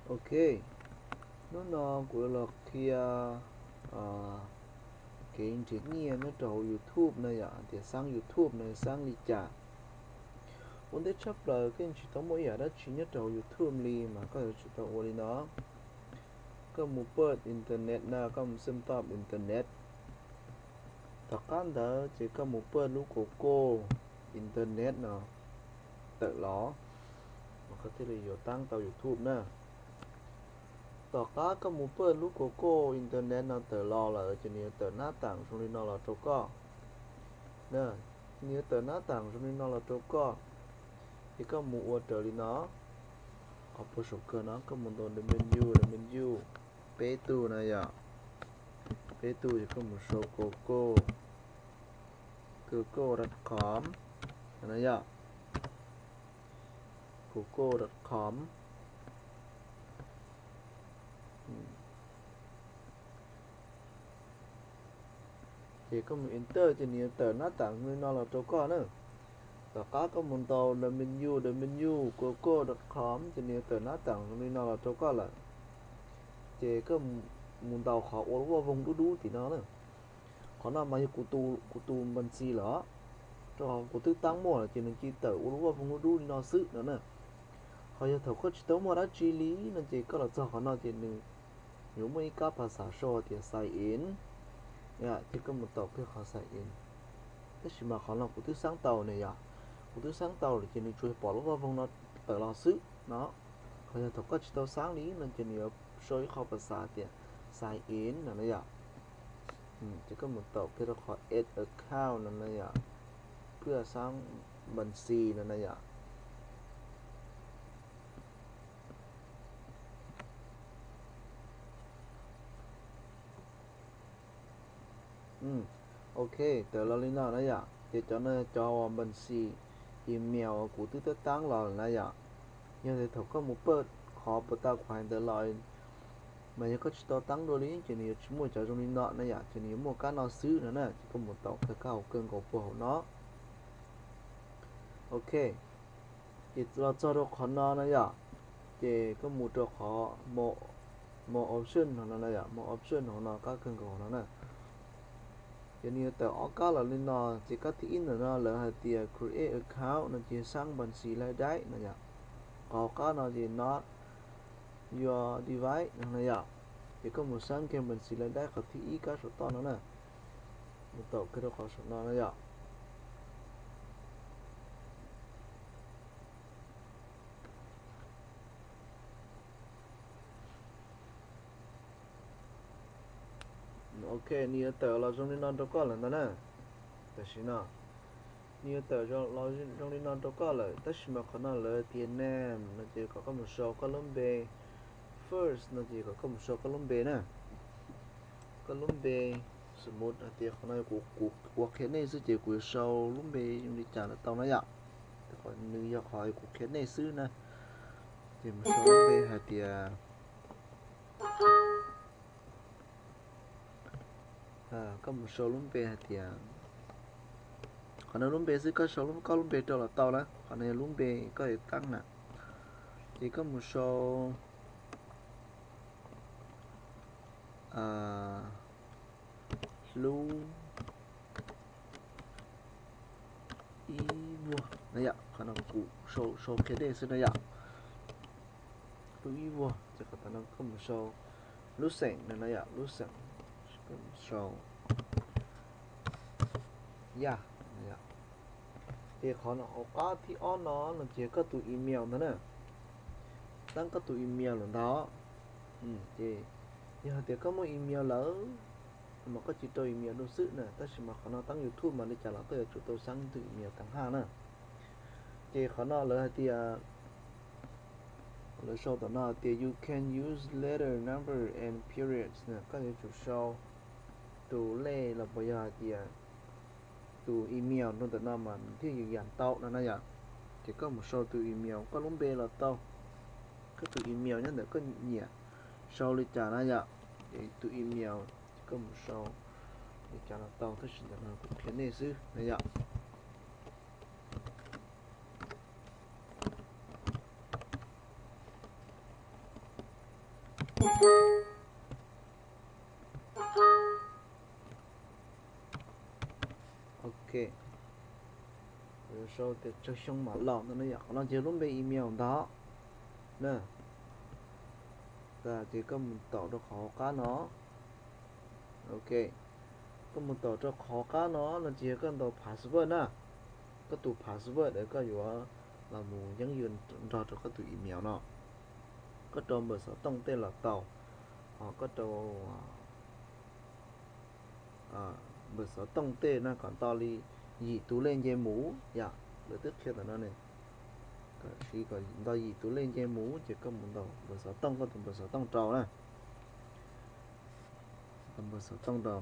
Ok, hnub no kuv los qhia kev nrhiav nyiaj nyob rau hauv YouTube no yom, hais tias xaab YouTube no xaab li cas. Ua ntej tshaj plaws koj tsis tau muaj ib yam dab tsi nyob rau hauv YouTube li mas koj yuav tsum tau ua li no. Koj mus paj internet na, koj mus xeem toj internet. Tom qab ntawd ces koj mus paj lub Google internet no tawm los, mas koj thiaj li yuav taab tau YouTube na. Tom qab koj mus paj lub Google internet no tawm los lawm ces nws yuav tawm nab taam zoo li no los rau koj. Nws yuav tawm nab taam zoo li no los rau koj, ces koj mus ua raws li no. Qhov puag saum kawg no koj mus ntaus the menu, the menu, peb tug na yom. Peb tug ces koj mus sau Google, google dot com no yom. Google dot com. Ces koj mus enter ces nws yuav tawm nab taam li no los rau koj na. Tom qab koj mus ntaus the menu, the menu, google dot com ces nws yuav tawm nab taam li no los rau koj lawm. Ces koj mus ntaus qhov ua lub vaj voog dub dub tim no na. Qhov no mas yog kuv tus npas ntxis lawm, rau qhov kuv twb taab muaj lawm ces nws cia li tawm ua lub vaj voog dub dub li no xwb no na. Ho yog thaum koj tsis tau muaj dab tsi li no ces koj los txog qhov no ces nws yuav muaj ib kab phas xas sau tias sign in, ces koj mus taum kiag qhov sign in. Tab sis mas qhov no kuv twb xaab tau na yom, kuv twb xaab tau lawm ces nws tsuas pom lub vaj voog no tawm los xwb no. Ho yog thaum koj tsis tau xaab li no ces nws yuav sau ib qho phas xas tias sign in no na yom. Ces koj mus taum kiag rau qhov add account no na yom, paj xaab npas ntxis no na yom. Ok, tawm los li no na yom, ces cov no cov uas npas ntxis email uas kuv twb tab taab los lawm na yom. Yog tias thaum koj mus paj qhov puas tau kuv hais ntawd los, mas yog koj tsis tau taab dua li ces nws yuav tsis muaj cov zoo li no na yom, ces nws yuav muaj kab no xwb no na, ces koj mus taum kiag kab hauv kawg nkaus puag hauv no. Ok, ces los txog rau qhov no na yom, ces koj mus rau qhov more option no na yom, more option hauv no kab kawg nkaus no na. Ces nws yuav tawm ob kab los li no, ces kab thib ib ntawm no lawv hais tias create account no ces xaab npas ntxis laij daib no yom. Qhov kab no ces not your device no na yom. Ces koj mus xaab kiag npas ntxis laij daib qhov thib ib kab saum toj no na. Mus taum kiag rau qhov saum no na yom. Ok, nws yuav tawm los zoo li no rau koj lawm ntag na. Tam sim no nws yuav tawm los zoo li no rau koj lawm, tab sis mas qhov no lawv tias name no ces kom koj mus sau koj lub npe. First no ces kom koj mus sau koj lub npe na. Koj lub npe, xam mut hais tias qhov no kuv, kuv qhia nej xwb ces kuv yuav sau lub npe zoo li cas los tau na yom. Qhov nws yog qhov kuv qhia nej xwb na. Ces mus sau lub npe hais tias, koj mus sau lub npe hais tias, qhov no lub npe xwb, koj sau koj lub npe rau los tau na, qhov no yog lub npe koj yuav taab na. Ces koj mus sau lub ib vuag na yom, qhov no kuv sau qhia nej xwb na yom. Lub ib vuag ces qhov no koj mus sau lub xeem no na yom, lub xeem, sau yaj. Ces qhov no hauv qab thib ob no no ces koj tus email ntag na. Taab koj tus email lawm ntag. Ces yog hais tias koj muaj email lawm mas koj cia li rau email rau xwb na, tab sis mas qhov no taab YouTube mas li cas los koj yuav tsum tau xaab tus email taag haj na. Ces qhov no lawv hais tias, lawv sau tom no tias you can use letter, number and periods na, koj yuav tsum sau tus lej los puas yog hais tias tus email rau ntawm no mas nws thiaj yuav yam tau no na yom. Ces koj mus sau tus email, koj lub npe los tau, koj tus email nyob ntawm koj nyiam sau li cas na yom. Ces tus email ces koj mus sau li cas los tau, tab sis ntawm no kuv qhia nej xwb na yom. Ok, sau tias tsawg xyoo mam los no na yom. Qhov no ces lub npe email ntag na. Ces koj mus taum rau qhov hauv qab no. Ok, koj mus taum rau qhov hauv qab no no ces yog koj ntaus password na. Koj tus password es koj yuav los mus yeeb yws nrog rau koj tus email no. Koj rau npawb xov tooj tej los tau, ho koj rau npawb xov tooj tej no kom nto li yim tus lej nce mus yom. Lawv twb qhia ntawm no ne, kom siv kom nto yim tus lej nce mus ces koj mus ntaus npawb xov tooj, koj tus npawb xov tooj rau na. Npawb xov tooj rau.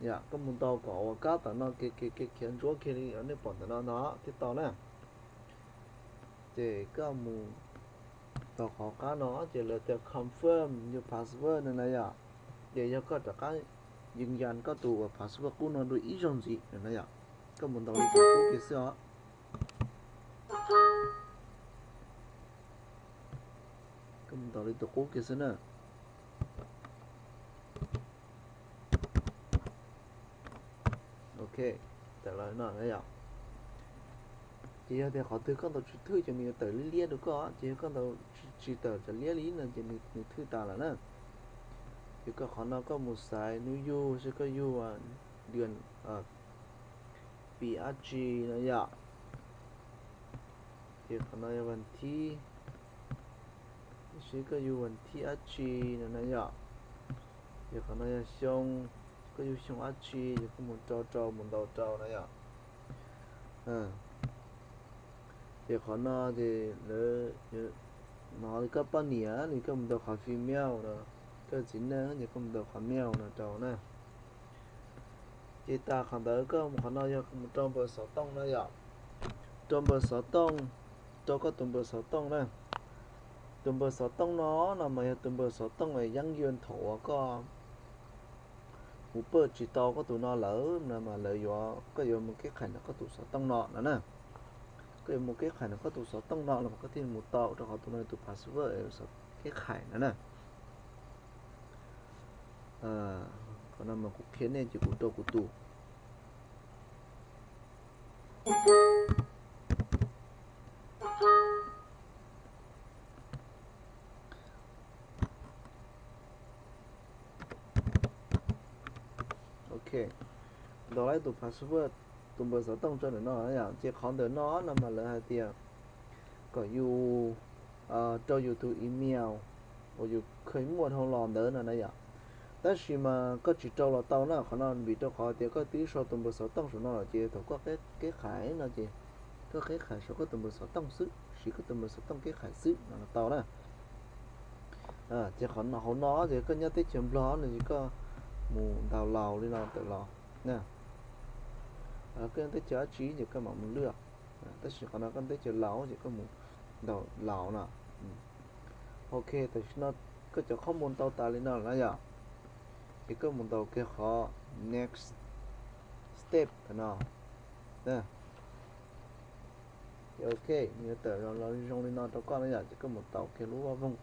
Yom, koj mus ntaus kom ua kab tom no, khiav ntsuab kiag li nej pom ntawm no ntag thiaj tau na. Ces koj mus ntaus qhov qab no ces lawv tias confirm your password no na yom. Ces yog koj rov qab yees yas koj tus uas password qub no dua ib zaug ntxiv no na yom. Koj mus ntaus li tus qub kiag xwb os. Koj mus ntaus li tus qub kiag xwb na. Ok, tawm los no na yom. Ces yog tias qhov twg koj ntaus tsis thwj ces nws yuav tawm liab liab rau koj, ces yog koj ntaus tsis tawm tawm liab li no ces nws thwj tas lawm na. Ces koj qhov no koj mus xaiv hnub yug seb koj yug dua pis dab tsi no yom. Ces qhov no yog vas thib, seb koj yug vas thib dab tsi no na yom. Ces qhov no yog xyoo, koj yug xyoo dab tsi ces koj mus rau rau mus ntaus rau na yom. Ces qhov no ces lawv, no koj poj niam li koj mus ntaus qhov female no, koj txiv neej ces koj mus ntaus qhov male no rau na. Ces tas qhov ntawd koj mus qhov no yog mus rau npawb xov tooj na yom. Rau npawb xov tooj, rau koj tus npawb xov tooj na. Tus npawb xov tooj no no mas yog tus npawb xov tooj es yeeb yws thaum uas koj mus pawj tsis tau koj tus no lawm no mas lawv yuav, koj yuav mus keb khais ntawm koj tus xov tooj no no na. Koj yuav mus keb khais ntawm koj tus xov tooj no los koj thiaj mus tau rau qhov tus no tus password keb khais no na. Qhov no mas kuv qhia nej ces kuv rau kuv tus. Ok, ntaus lawm tus password, tus npawb xov tooj rau ntawm no yom. Ces qhov ntawm no no mas lawv hais tias kom yus rau yus tus email uas yus kheev muaj dhau los ntawd no na yom. Tab sis mas koj tsis rau los tau na qhov no vim rau qhov tias koj twb sau tus npawb xov tooj saum no lawm ces thaum koj keb khais no ces koj keb khais saum koj tus npawb xov tooj xwb, siv koj tus npawb xov tooj keb khais xwb no los tau na. Ces qhov no hauv no ces koj nyob teb chaws Nplog no ces koj mus ntaus laus li no tawm los na. Koj nyob teb chaws dab tsi ces koj mam mus lwaj, tab sis qhov no koj teb chaws Laus ces koj mus ntaus Laus no. Ok, tam sim no koj cov qhob mus tau tas li no lawm na yom. Ces koj mus ntaus kiag qhov next step no. Ces ok, nws yuav tawm los zoo li no rau koj na yom, ces koj mus taus kiag lub vaj voog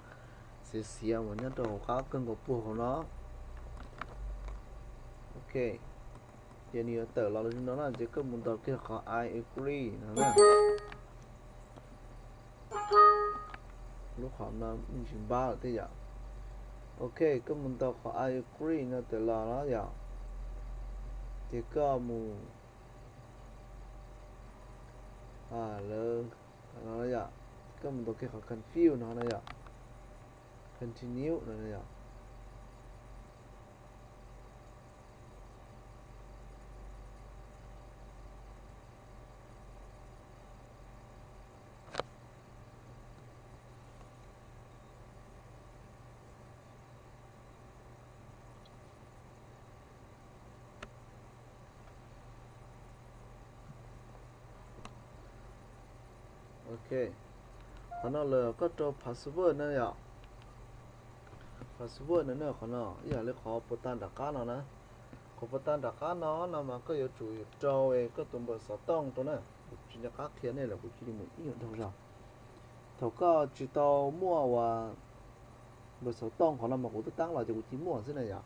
xiav xiav uas nyob rau hauv qab kawg nkaus puag hauv no. Ok, ces nws yuav tawm los zoo no na, ces koj mus ntaus kiag qhov I agree no na. Lub qhov no me ntsis npab lawm thiab yom. Ok, koj mus ntaus qhov I agree no tawm los na yom. Ces koj mus lawv, koj mus ntaus kiag qhov confirm no na yom. Continue no na yom. Ok, qhov no lawv koj rau password na yom. Password no na, qhov no ib yam li qhov puas tag nram qab no na. Puag ta nram qab no no mas koj yuav tsum rau koj tus npawb xov tooj rau na. Kuv tsis nco qab qhia nej lawm, kuv cia li mus ib nyuag dhau zog. Thaum koj tsis tau muaj uas npawb xov tooj, qhov no mas kuv twb tab los ces kuv cia li muaj xwb na yom.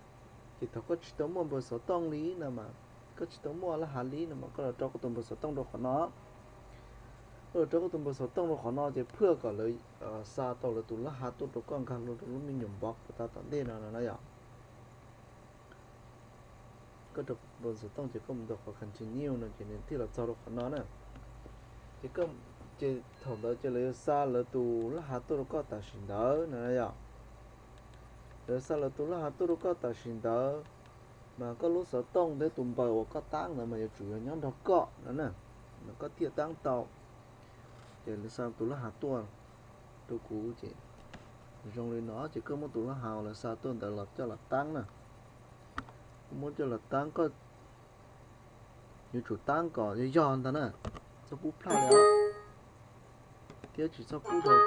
Ces thaum koj tsis tau muaj npawb xov tooj li no mas, koj tsis tau muaj lab hav li no mas koj los rau koj tus npawb xov tooj rau qhov no. Koj los rau koj tus npawb xov tooj rau qhov no ces phwj kom lawv xa tau lawv tus lab hav tuaj rau koj nkag rau lub me nyuam npov puag ta tom ntej no no na yom. Koj rau npawb xov tooj ces koj mus ntaus qhov continue no ces nws thiaj los txog rau qhov no na. Ces, ces thaum ntawd ces lawv yuav xa lawv tus lab hav tuaj rau koj tam sim ntawd no na yom. Lawv xa lawv tus lab hav tuaj rau koj tam sim ntawd, mas koj lub xov tooj thiab tus npawb uas koj tab ntawd mas yuav tsum yog nyob nrog koj no na, mas koj thiaj tab tau. Ces lawv xa tus lab hav tuaj rau kuv ces zoo li no ces koj muab tus lab hav uas lawv xa tuaj ntawd los coj los tab na. Koj muab coj los tab, koj yuav tsum tab kom yog yog ntag na, txhob pub plaj li os, thiab tsis txhob pub rau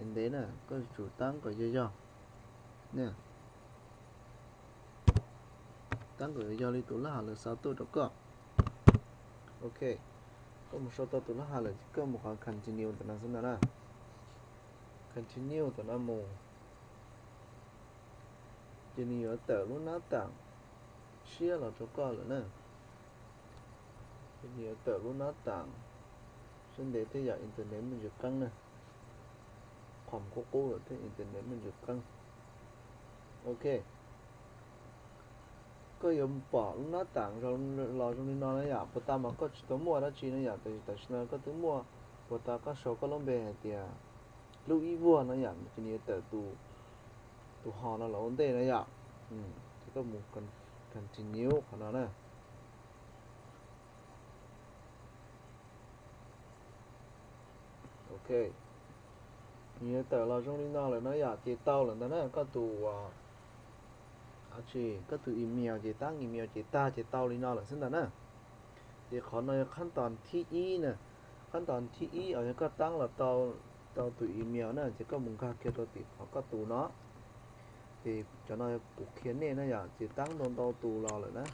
ntev na, koj yuav tsum tab kom yog yog, tab kom yog yog li tus lab hav lawv xa tuaj rau koj. Ok, koj mus sau tau tus lab hav lawm ces koj mus qhov continue ntawm no xwb ntag na. Continue ntawm no mus, ces nws yuav tawm lub nab tam tshiab los rau koj lawm na. Ces nws yuav tawm lub nab tam, sab ntev thiab yom, internet muaj ntsis qeeb na. Qhov qub qub lawm thiab internet muaj ntsis qeeb. Ok, koj yuav pom lub nab tam los zoo li no na yom. Puag ta mas koj tsis tau muaj dab tsi na yom, tab sis tam sim no koj twb muaj, puag ta koj sau koj lub npe hais tias Lub Ib Vuag no yom, ces nws yuav tawm tus hos no los ua ntej na yom. Ces koj mus continue qhov no na. Ok, nws yuav tawm los zoo li no lawm no yom, ces tau lawm ntag na. Koj tus, koj tus email ces tab email ces tag ces tau li no lawm xwb ntag na. Ces qhov no yog qhab tos thib ib na. Qhab tos thib ib os, yog koj tab los tau tus email na ces koj mus nkag kiag rau tim qhov koj tus no. Ces cov no kuv qhia nej na yom, ces tab ntau ntau tus los lawm na.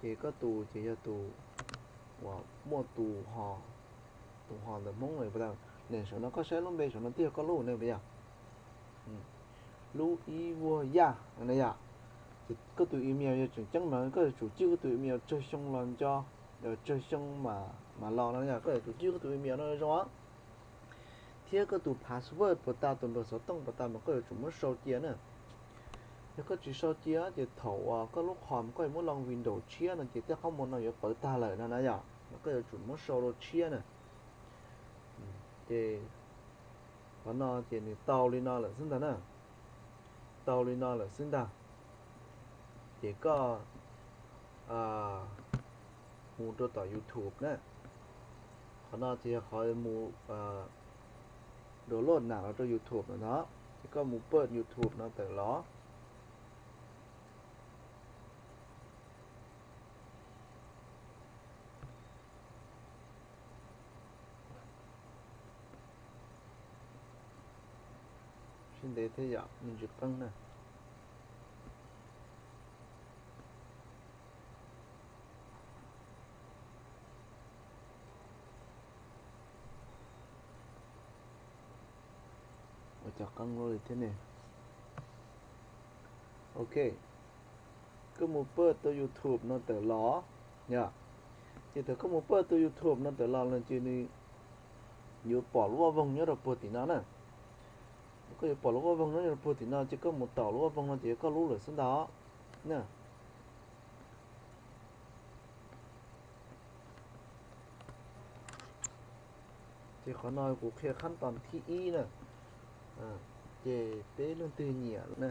Ces koj tus ces yog tus uas muaj tus hos, tus hos ntawm Hmoob lawm. Saum no koj saib lub npe saum no twb yog koj lub ne puas yog? Lub Ib Vuag Yaj na yom. Ces koj tus email yog tseem ceeb mas koj yuav tsum cwj koj tus email tsawg xyoo los nco, tsawg xyoo mas los no yom, koj yuav tsum cwj koj tus email no zoo. Thiab koj tus password puas tas, tus npawb xov tooj puas tas mas koj yuav tsum muab sau cia na. Yog koj tsis sau cia ces thaum uas koj lub qhov koj yuav muab log Windows tshiab no ces tej qhov muag no yuav pawv tag lawm no na yom, mas koj yuav tsum muab sau rau tshiab na. Ces qhov no ces nws tau li no lawm xwb ntag na. Tau li no lawm xwb ntag. Ces koj mus rau tom YouTube na. Qhov no ces yog qhov mus download nas los rau YouTube no ntag. Ces koj mus paj YouTube no tawm los. Sib ntev thiab yom, me ntsis qeeb na. Ua cas qeeb luaj li thiab ne? Ok, koj mus paj tau YouTube no tawm los yom. Ces thaum koj mus paj tau YouTube no tawm los no ces nws yuav pom lub vaj voog nyob rau puag tim no na. Koj yuav pom lub vaj voog nyob rau puag tim no ces koj mus taus lub vaj voog no ces yog koj lub lawm xwb ntag na. Ces qhov no kuv qhia qhab tos thib ib na. Ces peb leej twg nyiam na,